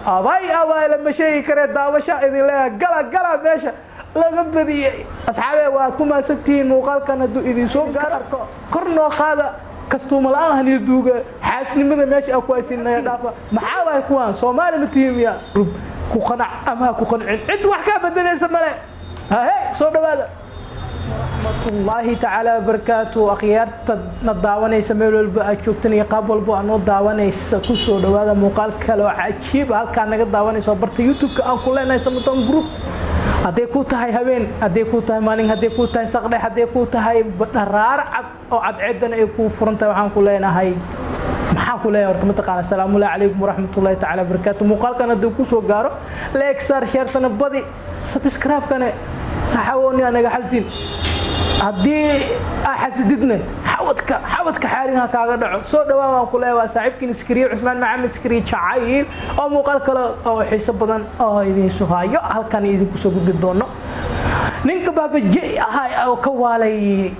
Abaay abaay, lama sheegi karee, daawasha idin leeyahay. Gala gala, meesha laga badiyey. Asxaabee, waad ku mahadsantihiin. Muuqaalkan hadduu idin soo gaaro, kor noo qaada. Kastuuma la-aan haniyo duuga. Xaasnimada meesha aa ku haysinaya dhaafa. Maxaa waay kuwaan? Soomaali ma tihiin miya? Ku qanac ama ha ku qancin, cid wax kaa bedelaysa male. Hahe, soo dhawaada. Waraxmatullaahi tacaala wabarakaatu. Akhyaarta na daawanaysa meel walba aad joogtan iyo qaab walba aad noo daawanaysa, kusoo dhawaada muuqaal kale oo cajiib. Halkaa naga daawanaysa waa barta YouTube-ka aan ku leenahay, Samadoon Group. Hadday ku tahay habeen, hadday ku tahay maalin, hadday ku tahay saqdhex, hadday ku tahay dharaar cad oo cadceedana ay kuu furan tahay, waxaan ku leenahay, maxaan ku leeyahay horta, mataqaana? Asalaamu calaykum waraxmatullaahi tacaala wabarakaatu. Muuqaalkan hadduu kusoo gaaro, like saar, share-tana badi, subscribe-kana saxawooni anaga xasdin. Haddii aa xasididna, xawadka xawadka xaarin ha kaaga dhaco. Soo dhawaa waan ku leeyahay. Waa saaxiibkiin Iskariye Cusmaan Maxamed Iskariye Jacayl oo muuqaal kale oo xiiso badan oo idiin sugaayo halkan idinku soo gudbi doono. Ninka Baabajey ahaa oo ka waalay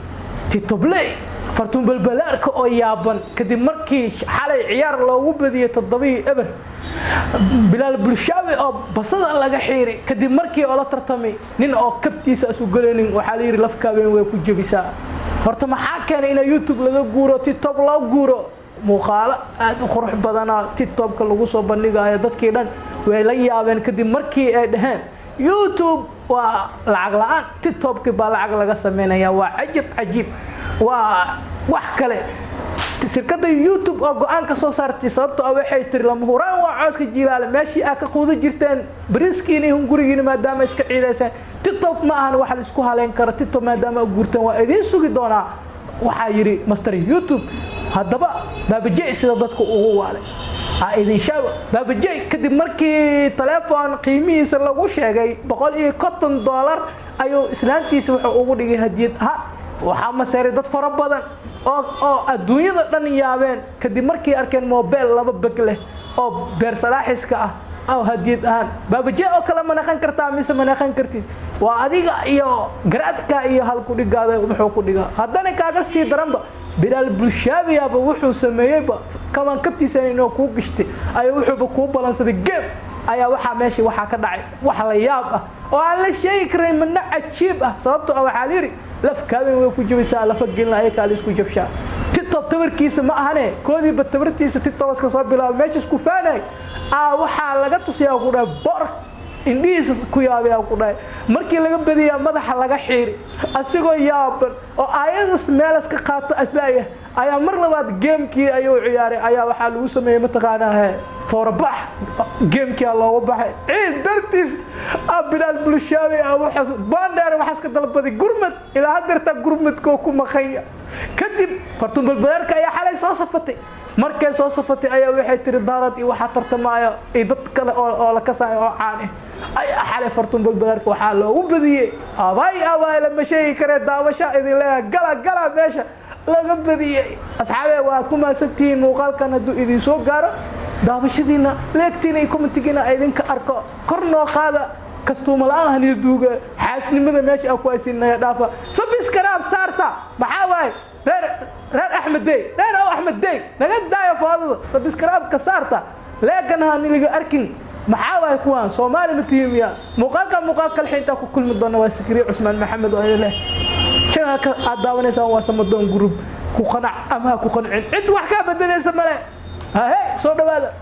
Titobley, Fartuun Balbalaarka oo yaaban kadib markii xalay ciyaar loogu badiyey 7-0. Bilaal Bulshaawi oo basada laga xiiray kadib markii oo la tartamay nin oo kabtiisa asu galaynin. Waxaa la yidhi lafkaabeen way ku jebisaa. Horta maxaa keenay in YouTube laga guuro, TikTok loo guuro? Muuqaalo aada u qurux badana TikTokka lagu soo bandhigayo. Dadkii dhan way la yaabeen kadib markii ay dhaheen YouTube waa lacag la-aan, TikTokki baa lacag laga sameynaya. Waa cajab cajiib, waa wax kale. Shirkadda YouTube oo go-aan ka soo saartay, sababto ah waxay tiri lama huraan waa cooska jiilaale. Meeshii aad ka quuda jirteen bariiskiina iyo hungurigiina maadaama iska ciidayseen, TikTok ma ahan wax la isku haleyn karo. TikTok maadaama u guurteen, waa idiin sugi doonaa, waxaa yidhi master YouTube. Haddaba Baabajey sida dadka ugu waalay ha idin sheego. Baabajey kadib markii telefoon qiimihiisa lagu sheegay $150 ayuu islaantiisa wuxuu ugu dhigay hadiyad ahaan. Waxaa maseeray dad fara badan oo adduunyada dhan yaabeen kadib markii arkeen mobile laba beg leh oo beer salaaxiska ah oo hadiyad ahaan. Baabajey oo kale ma naqan kartaa mise ma naqan kartid? Waa adiga iyo garaadka iyo halku dhigaada muxuu ku dhigaa. Haddana kaaga sii daranba, Bilaal Bulshaabiyaaba wuxuu sameeyeyba kaban kabtiisa inuu kuu gashtay ayaa wuxuuba kuu balansaday game. Ayaa waxaa meesha waxaa ka dhacay wax la yaab ah oo aan la sheegi karin, midna cajiib ah, sababtoo ah waxaa la yidhi laf kaaben way ku jabaysaa, lafa gelina ayakaa la isku jabshaa. TikTok tabarkiisa ma ahane, koodiiba tabartiisa TikTok iska soo bilaabay, meesha isku faanay aa waxaa laga tusiyaa ku dhahay bor indhihiisa ku yaabaya ku dhahay. Markii laga badiyaa, madaxa laga xiiri asigoo yaaban oo aayadas meelas ka qaato aslaaya ayaa mar labaad gamekii ayuu ciyaaray. Ayaa waxaa lagu sameeyey, mataqaanaa, foorabax. Gamekii looga baxay ciil dartiis. Bilaal Bulshaawi waxaas bandheer waxaas ka dalbaday gurmad. Ilaa haddeertaa gurmadkoo ku maqanya. Kadib Fartuun Balbaleerka ayaa xalay soo safatay. Markay soo safatay ayaa waxay tiri daarad iyo waxaa tartamaayo iyo dad kale oo la kasaayo oo caan ah ayaa xalay Fartuun Balbaleerka waxaa loogu badiyey. Abaay abaay, lama sheegi karee, daawasha idin leeyahay. Gala gala, meesha laga badiyey. Asxaabee, waad ku mahadsantihiin. Muuqaalkan hadduu idin soo gaaro, daawashadiina, like-tiina iyo comment-igiina idinka arko, kor noo qaada. Kastuuma la-aan haniyo duuga. Xaasnimada meesha aa ku haysinaya dhaafa. Subscribe saarta. Maxaa waaye reer Axmed dey, reer ow Axmed dey, naga daayo foodada. Subscribe-ka saarta, like-gana haniliga arkin. Maxaa waaye kuwaan? Soomaali ma tihiin miya? Muuqaalka muuqaal kale intaa ku kulmi doona, waa Sikriye Cusmaan Maxamed oo idin leh, channelka aad daawanaysaan waa Samadoon Group. Ku qanac ama ha ku qancin, cid wax kaa bedelaysa male. Hahe, soo dhawaada.